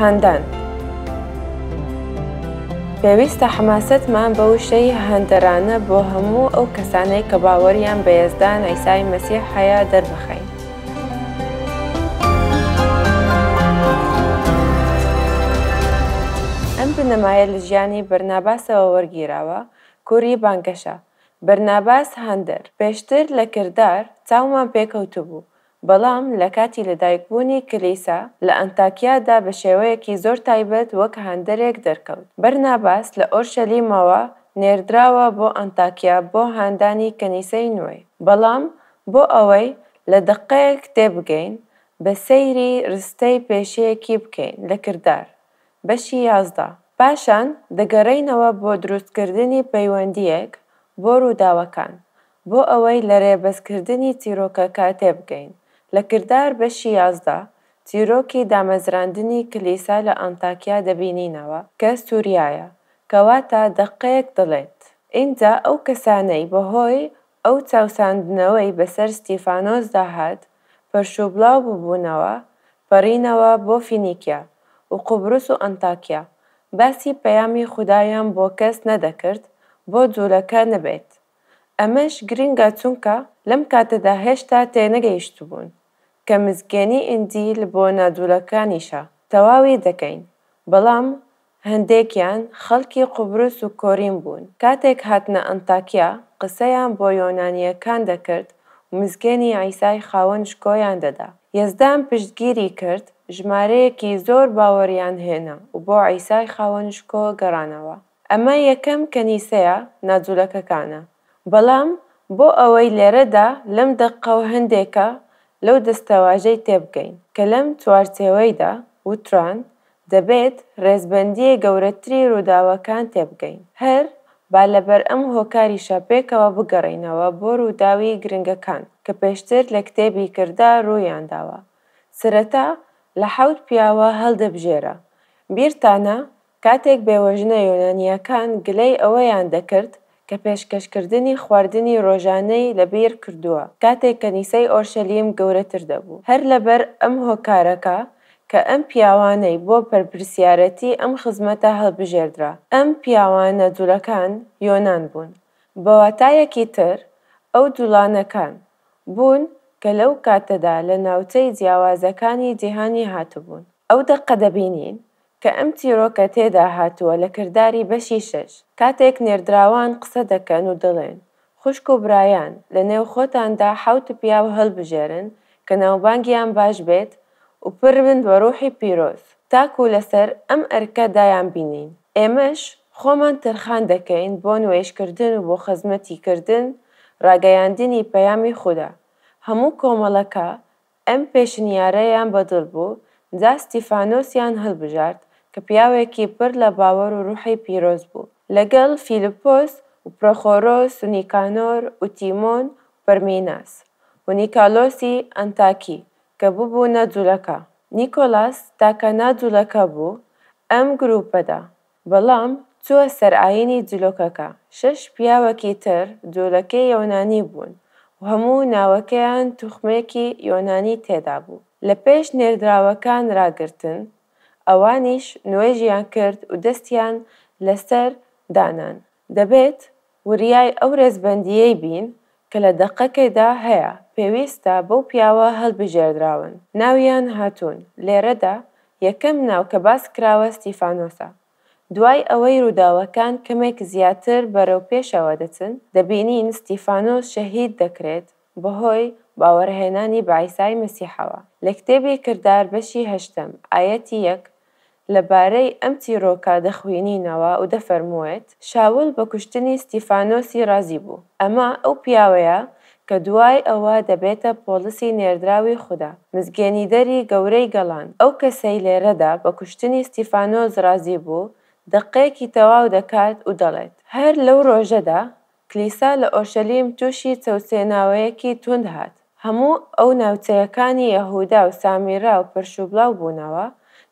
هاندان. پێویستە حەماسەتمان بە وشەی هاندەرانە بۆ هەموو ئەو کەسانەی کە باوەریان بە یەزدان عیسای مەسیح هەیە دەربخەین. ئەم بنەمایە لە ژیانی بەرناباسەوە وەرگیراوە، کوری بانگەشە. بەرناباس هاندەر. پێشتر لە کردار چاومان پێکەوتبوو، بەڵام لە کاتی لەدایکبوونی کلیسا لە ئەنتاکیادا بە شێوەیەکی زۆر تایبەت وەک هاندەرێک دەرکەوت. بەرناباس لە ئۆرشەلیمەوە نێردراوە بۆ ئەنتاکیا بۆ هاندانی کەنیسەی نوێ. بەڵام بۆ ئەوەی لە دەقەیەک تێبگەین، بە سەیری ڕستەی پێشیەکی بکەین لە کردار، بەشی 11. پاشان دەگەڕێینەوە بۆ دروستکردنی پەیوەندییەک بۆ ڕووداوەکان، بۆ ئەوەی لە رێبەزکردنی چیرۆکەکە تێبگەین. لە کردار بەشی 11، چیرۆکی دامەزراندنی کلیسا لە ئەنتاکیا دەبینینەوە کە سوریایە، کەواتە دەقێک دەڵێت. ئینجا ئەو کەسانەی بەهۆی ئەو چەوساندنەوەی بەسەر ستیفانۆسدا هات پەرشوبڵاو ببوونەوە، پەڕینەوە بۆ فینیکیا و قوبرس و ئەنتاکیا، باسی پەیامی خودایان بۆ کەس نەدەکرد بۆ جولەکە نەبێت. ئەمەش گرنگە چونکە لەم کاتەدا هێشتا تێنەگەیشتبوون کە مزگێنی ئینجیل بۆ ناجولەکانیشە. تەواوی دەکەین، بەڵام هەندێکیان خەڵکی قوبرس و کۆرین بوون، کاتێک هاتنە ئەنتاکیا قسەیان بۆ یۆنانییەکان دەکرد و مزگێنی عیسای خاوەن شکۆیان دەدا. یەزدان پشتگیری کرد، ژمارەیەکی زۆر باوەڕیان هێنا و بۆ عیسای خاوەن شکۆ گەڕانەوە. ئەمە یەکەم کەنیسەیە ناجولەکەکانە. بەڵام بۆ ئەوەی لێرەدا لەم دەقە و هەندێکە لەو دەستەواژەی تێبگەین کە لەم چوارچێوەیدا وتران، دەبێت ڕێزبەندیی گەورەتری ڕووداوەکان تێبگەین. هەر با لەبەر ئەم هۆکاریشە پێکەوە بگەڕێینەوە بۆ ڕووداوی گرنگەکان کە پێشتر لە کتێبی کردار ڕوویانداوە. سەرەتا لە حەوت پیاوە هەڵدەبژێرە. بیرتانە کاتێک بێوەژنە یۆنانییەکان گلەی ئەوەیان دەکرد کە پێشکەشکردنی خواردنی ڕۆژانەی لەبیر کردووە کاتێک کەنیسەی ئۆرشەلیم گەورەتر دەبوو. هەر لەبەر ئەم هۆکارەکە کە ئەم پیاوانەی بۆ بەرپرسیارەتی ئەم خزمەتە هەڵبژێردرا. ئەم پیاوانە جولەکان یۆنان بوون. بە واتایەکی تر ئەو جوڵانەکان بوون کە لەو کاتەدا لە ناوچەی جیاوازەکانی جیهانی هاتبوون. ئەو دەقە دەبینین کە ئەم چیرۆکە تێدا هاتووە لە کرداری بەشی شەش، کاتێک نێردراوان قسە دەکەن و دەڵێن، خوشک و برایان، لە نێو خۆتاندا حەوت پیاو هەڵبژێرن کە ناوبانگیان باش بێت و پڕ بن بە ڕوحی پیرۆز، تاکو لەسەر ئەم ئەرکە دایانبینین. ئێمەش خۆمان تەرخان دەکەین بۆ نوێژکردن و بۆ خزمەتی کردن، ڕاگەیاندنی پەیامی خودا. هەموو کۆمەڵەکە ئەم پێشنیارەیان بە دڵ بوو، جا ستیفانۆسیان هەڵبژارد کە پیاوێکی پڕ لە باوەڕ و ڕوحی پیرۆز بوو، لەگەڵ فیلیپۆس و پرۆخۆرۆس و نیکانۆر و تیمۆن و پەرمیناس و نیکالۆسی ئەنتاکی کە ببوونە جولەکە. نیکۆلاس تاکە ناجولەکە بوو ئەم گرووپەدا. بەڵام چووە سەر ئایینی جولەکەکە. شەش پیاوەکی تر جولەکەی یۆنانی بوون و هەموو ناوەکەیان توخمێکی یۆنانی تێدا بوو. لە پێش نێردراوەکان ڕاگرتن، ئەوانیش نوێژیان کرد و دەستیان لە سەر دانان. دەبێت وریای ئەو ڕێزبەندییەی بین کە لە دەقەکەدا هەیە، پێویستە بەو پیاوە هەڵبژێردراون ناویان هاتوون، لێرەدا یەکەم ناو کە باس کراوە ستیفانۆسە. دوای ئەوەی ڕووداوەکان کەمێک زیاتر بەرەو پێشەوە دەچن، دەبینین ستیفانۆس شەهید دەکرێت بەهۆی باوەڕهێنانی بە عیسای مەسیحەوە. لە کتێبی کردار بەشی هەشتەم ئایەتی یەک لە بارەی ئەم چیرۆکە دەخوینینەوە و دەفەرموێت، شاول بە کوشتنی ستیفانۆسی ڕازی بوو. ئەمە ئەو پیاوەیە کە دوای ئەوە دەبێتە پۆڵسی نێردراوی خودا، مزگێنیدەری گەورەی گەڵان. ئەو کەسەی لێرەدا بە کوشتنی ستیفانۆس ڕازی بوو، دەقێکی تەواو دەکات و دەڵێت، هەر لەو ڕۆژەدا کلیسا لە ئۆرشەلیم تووشی چەوسێناوەیەکی توند هات. هەموو ئەو ناوچەیەکانی یەهودا و سامیرا و پەرشوبڵاو بوونەوە،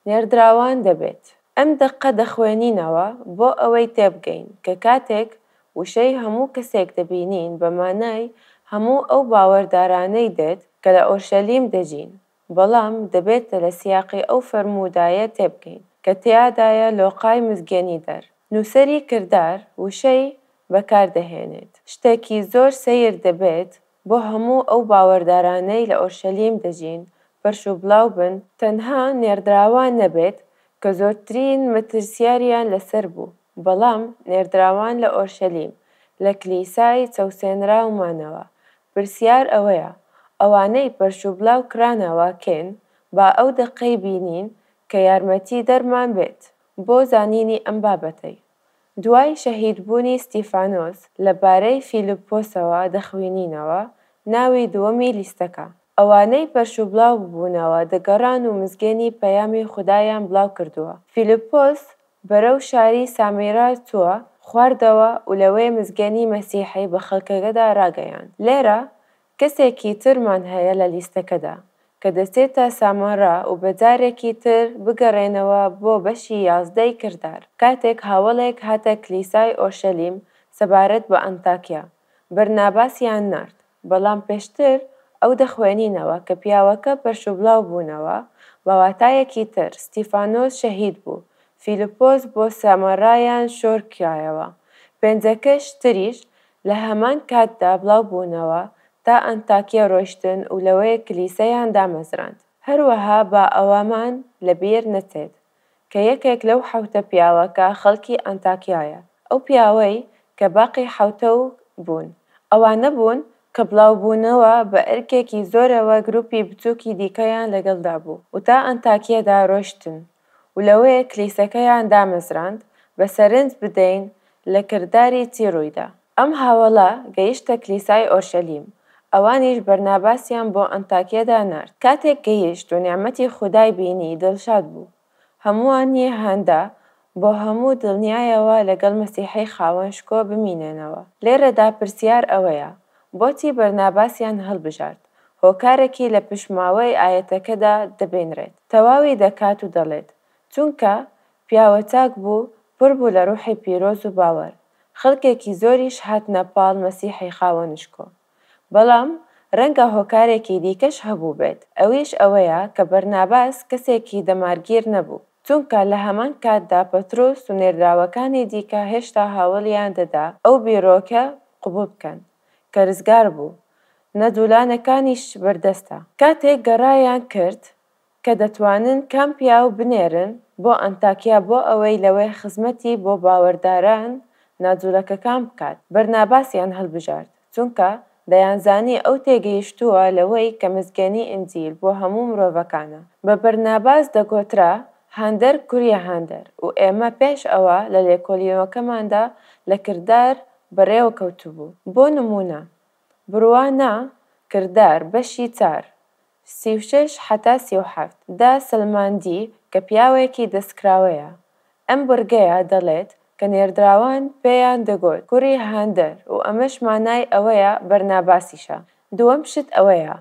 نێردراوان دەبێت. ئەم دەقە دەخوێنینەوە بۆ ئەوەی تێبگەین کە کاتێک وشەی هەموو کەسێک دەبینین بە مانای هەموو ئەو باوەردارانەی دێت کە لە ئۆرشەلیم دەژین. بەڵام دەبێت لە سیاقی ئەو فەرموودایە تێبگەین کە تیادایە لۆقای مزگێنیدەر، نووسەری کردار، وشەی بەکاردەهێنێت. شتێکی زۆر سەیر دەبێت بۆ هەموو ئەو باوەردارانەی لە ئۆرشەلیم دەژین پەرشوبڵاو بن، تەنها نێردراوان نەبێت کە زۆرترین مەترسیاریان لەسەر بوو، بەڵام نێردراوان لە ئۆرشەلیم لە کلیسای چەوسێنراو مانەوە. پرسیار ئەوەیە ئەوانەی پەرشوبڵاو کرانەوە کێن؟ با ئەو دەقەی بینین کە یارمەتیدەرمان بێت بۆ زانینی ئەم بابەتەی. دوای شەهیدبوونی ستیفانۆس لە بارەی فیلیپۆسەوە دەخوینینەوە، ناوی دووەمی لیستەکە. ئەوانەی پەرشوبڵاو ببوونەوە دەگەڕان و مزگێنی پەیامی خودایان بڵاو کردووە. فیلیپۆس بەرەو شاری سامیرا چووە خواردەوە و لەوێ مزگێنی مەسیحی بە خەڵکەکەدا ڕاگەیاند. لێرە کەسێکی ترمان هەیە لە لیستەکەدا کە دەچێتە سامەڕا و بە جارێکی تر بگەڕێنەوە بۆ بەشی یازدەی کردار کاتێک هاوەڵێک هاتە کلیسای ئۆرشەلیم سەبارەت بە ئەنتاکیا بەرناباسیان نارد بەڵام پێشتر ئەو دەخوێنینەوە کە پیاوەکە پەرشوبڵاو بوونەوە بە واتایەکی تر ستیفانۆس شەهید بوو فیلیپۆس بۆ سامەڕایان شۆرکرایەوە پێنجەکەش تریش لە هەمان کاتدا بڵاو بوونەوە تا ئەنتاکیە ڕۆیشتن و لەوێ کلیسەیان دامەزراند. هەروەها با ئەوەمان لە بیر نەچێت کە یەکێک لەو حەوتە پیاوەکە خەڵکی ئەنتاکیایە، ئەو پیاوەی کە باقی حەوتە و بوون، ئەوانە بوون کە بڵاوبوونەوە بە ئەرکێکی زۆرەوە گروپی بچووکی دیکەیان لەگەڵدا بوو و تا ئەنتاکیەدا ڕۆیشتن و لەوێ کلیسەکەیان دامەزراند، بە سەرنج بدەین لە کرداری چی ڕوویدا. ئەم هاوەڵە گەیشتە کلیسای ئۆرشەلیم، ئەوانیش بەرناباسیان بۆ ئەنتاکیەدا نارد. کاتێک گەیشت و نیعمەتی خودای بینی دڵشاد بوو. هەمووانی هاندا بۆ هەموو دڵنیایەوە لەگەڵ مەسیحی خاوەن شکۆ بمینێنەوە. لێرەدا پرسیار ئەوەیە، بۆچی بەرناباسیان هەڵبژارد؟ هۆکارێکی لە پشماوەی ئایەتەکەدا دەبینرێت. تەواوی دەکات و دەڵێت، چونکە پیاوە چاک بوو، پڕ بوو لە ڕوحی پیرۆز و باوەڕ. خەڵکێکی زۆریش هاتنە پاڵ مەسیحی خاوەنشکۆ. بەڵام ڕەنگە هۆکارێکی دیکەش هەبووبێت، ئەویش ئەوەیە کە بەرناباس کەسێکی دەمارگیر نەبوو، چونکە لە هەمان کاتدا پەترۆس و نێردراوەکانی دیکە هێشتا هەوڵیان دەدا ئەو بیرۆکە قبوڵ بکەن کە ڕزگار بوو، نەجوولانەکانیش بەردەستە. کاتێک گەڕایان کرد کە دەتوانن کام پیاو بنێرن بۆ ئەنتاکیا بۆ ئەوەی لەوێ خزمەتی بۆ باوەرداران ناجولەکەکان بکات، بەرناباسیان هەڵبژارد، چونکە دەیانزانی ئەو تێگەیشتووە لەوەی کە مزگێنی ئینجیل بۆ هەموو مرۆڤەکانە. بە بەرناباس دەگۆترا هاندەر کوری هاندەر و ئێمە پێش ئەوە لە لێکۆلینەوەکەماندا لە کردار بەڕێوە کەوتبوو. بۆ نموونە بڕوانە کردار بەشی چار، 36 هەتا 37، دا سەلماندی کە پیاوێکی دەستکراوەیە. ئەم بڕگەیە دەڵێت کە نێردراوان پێیان دەگوت کوڕی هاندەر و ئەمەش مانای ئەوەیە بەرناباسیشە. دووەم شت ئەوەیە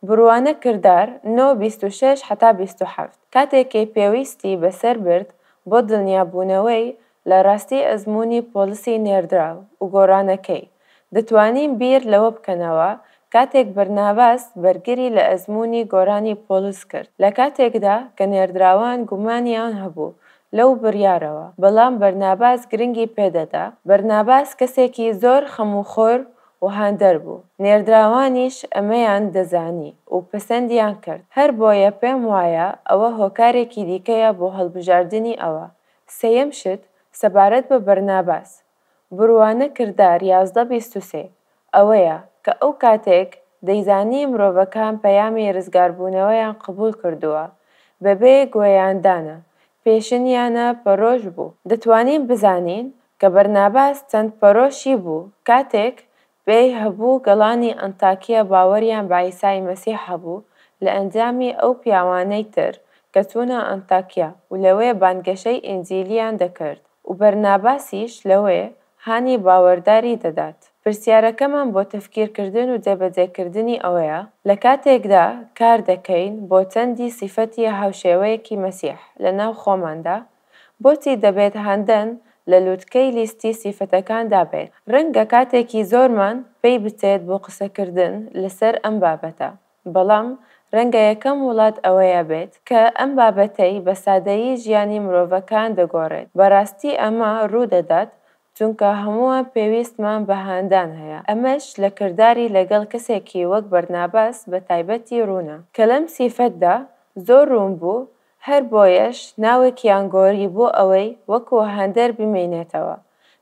بڕوانە کردار نۆ 26 هەتا 27، کاتێکی پێویستی بەسەر برد بۆ دڵنیابوونەوەی لە ڕاستی ئەزموونی پۆڵسی نێردراو و گۆڕانەکەی. دەتوانین بیر لەوە بکەنەوە کاتێک بەرناباس بەرگری لە ئەزموونی گۆڕانی پۆڵس کرد، لە کاتێکدا کە نێردراوان گومانیان هەبوو لەو بڕیارەوە، بەڵام بەرناباس گرنگی پێدەدا. بەرناباس کەسێکی زۆر خەموخۆر و هاندەر بوو، نێردراوانیش ئەمەیان دەزانی و پەسەندیان کرد، هەر بۆیە پێم وایە ئەوە هۆکارێکی دیکەیە بۆ هەڵبژاردنی ئەوە. سێیەم شت سەبارەت بە بەرناباس، بڕوانە کردار 11 23، ئەوەیە کە ئەو کاتێک دەیزانی مرۆڤەکان پەیامی ڕزگاربوونەوەیان قبوڵ کردووە بەبێ گوێیاندانە پێشنیانە پەرۆش بوو. دەتوانین بزانین کە بەرناباس چەند پەرۆشی بوو کاتێک پێی هەبوو گەڵانی ئەنتاکیە باوەریان بە عیسای مەسیح هەبوو لە ئەنجامی ئەو پیاوانەی تر کە چوونە ئەنتاکیا و لەوێ بانگەشەی ئینجیلیان دەکرد و بەرناباسیش لەوێ هانی باوەرداری دەدات. پرسیارەکەمان بۆ تەفکیرکردن و جێبەجێکردنی ئەوەیە، لە کاتێکدا کار دەکەین بۆ چەندی سیفەتی هاوشێوەیەکی مەسیح لە ناو خۆماندا، بۆچی دەبێت هاندەن لە لوتکەی لیستی سیفەتەکاندا بێت؟ ڕەنگە کاتێکی زۆرمان پێی بچێت بۆ قسەکردن لەسەر ئەم بابەتە، بەڵام رەنگە یەکەم وڵات ئەوەیە بێت کە ئەم بابەتەی بە سادەیی ژیانی مرۆڤەکان دەگۆڕێت. بەڕاستی ئەمە روو دەدات چونکە هەمووان پێویستمان بە هاندان هەیە، ئەمەش لە کرداری لەگەڵ کەسێکی وەک بەرناباس بە تایبەتی ڕوونە، کە لەم سیفەتدا زۆر ڕوون بوو، هەر بۆیەش ناوێکیان گۆری بۆ ئەوەی وەکو هاندەر بمینێتەوە،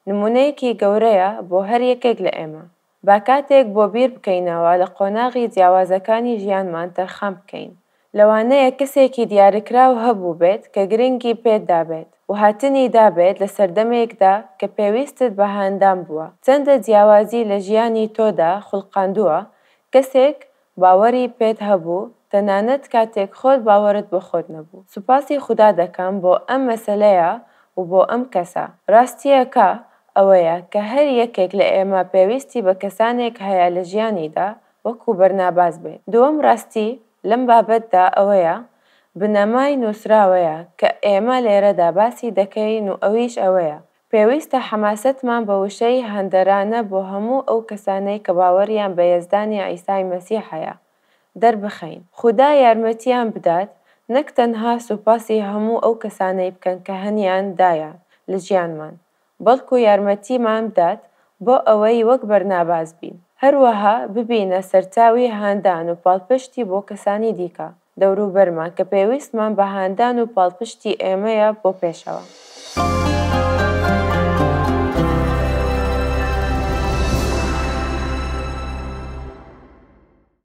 نموونەیەکی گەورەیە بۆ هەر یەکێک لە ئێمە. با کاتێک بۆ بیر بکەینەوە لە قۆناغی جیاوازەکانی ژیانمان تەرخان بکەین. لەوانەیە کەسێکی دیاریکراو هەبووبێت کە گرنگی پێت دابێت و هاتنی دابێت لە سەردەمێکدا کە پێویستت بە هاندان بووە. چەندە جیاوازی لە ژیانی تۆدا خوڵقاندووە، کەسێک باوەری پێت هەبوو تەنانەت کاتێک خۆت باوەرت بە خۆت نەبوو. سوپاسی خودا دەکەم بۆ ئەم مەسەلەیە و بۆ ئەم کەسە. ڕاستییەکە ئەوەیە کە هەر یەکێک لە ئێمە پێویستی بە کەسانێک هەیە لە ژیانیدا وەکو بەرناباس بێت. دووەم ڕاستی لەم بابەتدا ئەوەیە بنەمای نووسراوەیە کە ئێمە لێرەدا باسی دەکەین و ئەویش ئەوەیە پێویستە حەماسەتمان بە وشەی هاندەرانە بۆ هەموو ئەو کەسانەی کە باوەریان بە یەزدانی عیسای مەسیح هەیە دەربخەین. خودا یارمەتیان بدات نەک تەنها سوپاسی هەموو ئەو کەسانەی بکەن کە هەنیان دایە لە ژیانمان بەڵکو یارمەتیمان بدات بۆ ئەوەی وەک بەرناباس بین. هەروەها ببینە سەرچاوی هاندان و پاڵپشتی بۆ کەسانی دیکە دەوروبەرمان کە پێویستمان بە هاندان و پاڵپشتی ئێمەیە بۆ پێشەوە.